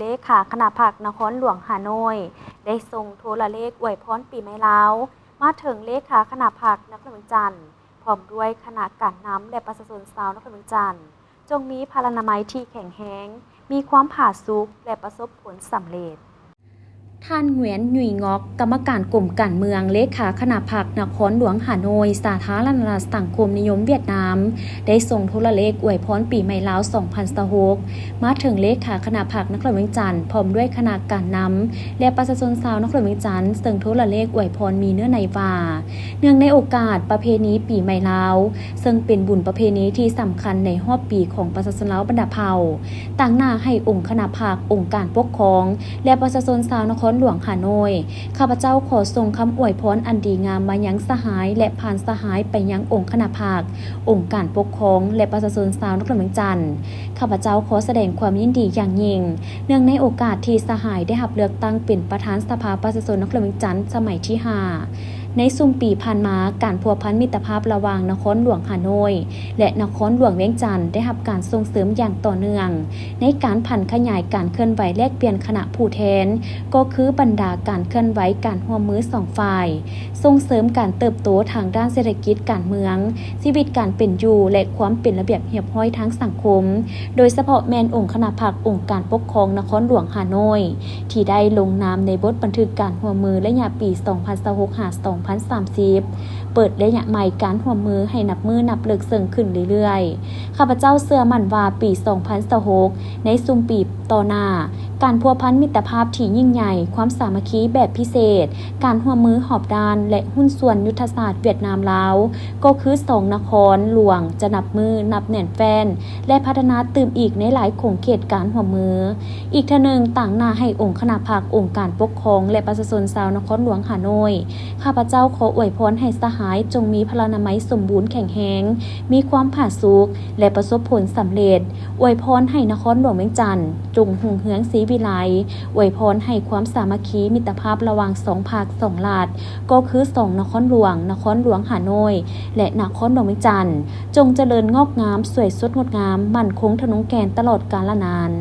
ເລຂາຄະນະພັກນະຄອນຫຼວງຮ່າໂນ້ຍ ໄດ້ສົ່ງໂທລະເລກອວຍພອນປີໃໝ່ລາວ ມາເຖິງເລຂາຄະນະພັກນະຄອນຫຼວງວຽງຈັນ ພ້ອມດ້ວຍຄະນະການນຳ ແລະ ປະຊາຊົນຊາວນະຄອນຫຼວງວຽງຈັນ ຈົ່ງມີພະລານາໄມທີ່ແຂງແຮງ, ມີຄວາມຜາສຸກ ແລະ ປະສົບຜົນສຳເລັດ. ທ່ານ ຫງວຽນ ຫຍຸຍງອກ, ກຳມະການກົມການເມືອງ, ເລຂາຄະນະພັກນະຄອນຫຼວງຮ່າໂນ້ຍ, ສາທາລະນະລັດສັງຄົມນິຍົມຫວຽດນາມ, ໄດ້ສົ່ງໂທລະເລກອວຍພອນປີໃໝ່ລາວ ສອງພັນຊາວຫົກ ມາເຖິງເລຂາຄະນະພັກນະຄອນຫຼວງວຽງຈັນ ພ້ອມດ້ວຍຄະນະການນຳ ແລະ ປະຊາຊົນຊາວນະຄອນຫຼວງວຽງຈັນ, ເຊິ່ງໂທລະເລກອວຍພອນມີເນື້ອໃນວ່າ ເນື່ອງໃນໂອກາດປະເພນີປີໃໝ່ລາວ ເຊິ່ງເປັນບຸນປະເພນີທີ່ສຳຄັນໃນຮອບປີຂອງປະຊາຊົນລາວບັນດາເຜົ່າ, ຕາງໜ້າໃຫ້ອົງຄະນະພັກ, ອົງການປົກຄອງ ແລະ ປະຊາຊົນຊາວນະຄອນຫຼວງຮ່າໂນ້ຍ, ຂ້າພະເຈົ້າຂໍສົ່ງຄຳອວຍພອນອັນດີງາມມາຍັງສະຫາຍ ແລະ ຜ່ານສະຫາຍໄປຍັງອົງຄະນະພັກ, ອົງການປົກຄອງ ແລະ ປະຊາຊົນຊາວນະຄອນຫຼວງວຽງຈັນ. ຂ້າພະເຈົ້າຂໍສະແດງຄວາມຍິນດີຢ່າງຍິ່ງ ເນື່ອງໃນໂອກາດທີ່ສະຫາຍໄດ້ຮັບເລືອກຕັ້ງເປັນປະທານສະພາປະຊາຊົນນະຄອນຫຼວງວຽງຈັນສະໄໝທີຫ້າ. ໃນຊຸມປີຜ່ານມາ, ການພົວພັນມິດຕະພາບລະຫວ່າງນະຄອນຫຼວງຮ່າໂນ້ຍ ແລະ ນະຄອນຫຼວງວຽງຈັນ ໄດ້ຮັບການສົ່ງເສີມຢ່າງຕໍ່ເນື່ອງ ໃນການຜັນຂະຫຍາຍການເຄື່ອນໄຫວແລກປ່ຽນຄະນະຜູ້ແທນ, ກໍຄືບັນດາການເຄື່ອນໄຫວການຮ່ວມມືສອງຝ່າຍ, ສົ່ງເສີມການເຕີບໂຕທາງດ້ານເສດຖະກິດ, ການເມືອງ, ຊີວິດການເປັນຢູ່ ແລະ ຄວາມເປັນລະບຽບຮຽບຮ້ອຍທາງສັງຄົມ, ໂດຍສະເພາະແມ່ນອົງຄະນະພັກອົງການປົກຄອງນະຄອນຫຼວງຮ່າໂນ້ຍ ທີ່ໄດ້ລົງນາມໃນບົດບັນທຶກການຮ່ວມມືໄລຍະປີສອງພັນຊາວຫົກຫາສອງພັນສາມສິບ ເປີດໄລຍະໃໝ່ການຮ່ວມມືໃຫ້ນັບມື້ນັບເລິກເຊິ່ງຂຶ້ນເລື້ອຍໆ. ຂ້າພະເຈົ້າເຊື່ອໝັ້ນວ່າປີສອງພັນຊາວຫົກ ໃນຊຸມປີຕໍ່ໜ້າ, ການພົວພັນມິດຕະພາບທີ່ຍິ່ງໃຫຍ່, ຄວາມສາມັກຄີແບບພິເສດ, ການຮ່ວມມືຮອບດ້ານ ແລະ ຫຸ້ນສ່ວນຍຸດທະສາດຫວຽດນາມ-ລາວ ກໍຄືສອງນະຄອນຫຼວງຈະນັບມື້ນັບແໜ້ນແຟ້ນ ແລະ ພັດທະນາຕື່ມອີກໃນຫຼາຍຂົງເຂດການຮ່ວມມື. ອີກເທື່ອໜຶ່ງ, ຕາງໜ້າໃຫ້ອົງຄະນະພັກ, ອົງການປົກຄອງ ແລະ ປະຊາຊົນຊາວນະຄອນຫຼວງຮ່າໂນ້ຍ, ຂ້າພະເຈົ້າຂໍອວຍພອນໃຫ້ສະຫາຍຈົ່ງມີພະລານາໄມສົມບູນແຂງແຮງ, ມີຄວາມຜາສຸກ ແລະ ປະສົບຜົນສຳເລັດ. ອວຍພອນໃຫ້ນະຄອນຫຼວງວຽງຈັນຈົ່ງຮຸ່ງເຮືອງສີວິໄລ, ອວຍພອນໃຫ້ຄວາມສາມັກຄີມິດຕະພາບລະຫວ່າງສອງພັກສອງລັດ ກໍຄືສອງນະຄອນຫຼວງ, ນະຄອນຫຼວງຮ່າໂນ້ຍ ແລະ ນະຄອນຫຼວງວຽງຈັນ ຈົ່ງຈະເລີນງອກງາມ, ສວຍສົດງົດງາມ, ໝັ້ນຄົງທະນົງແກ່ນຕະຫຼອດການລະນານ.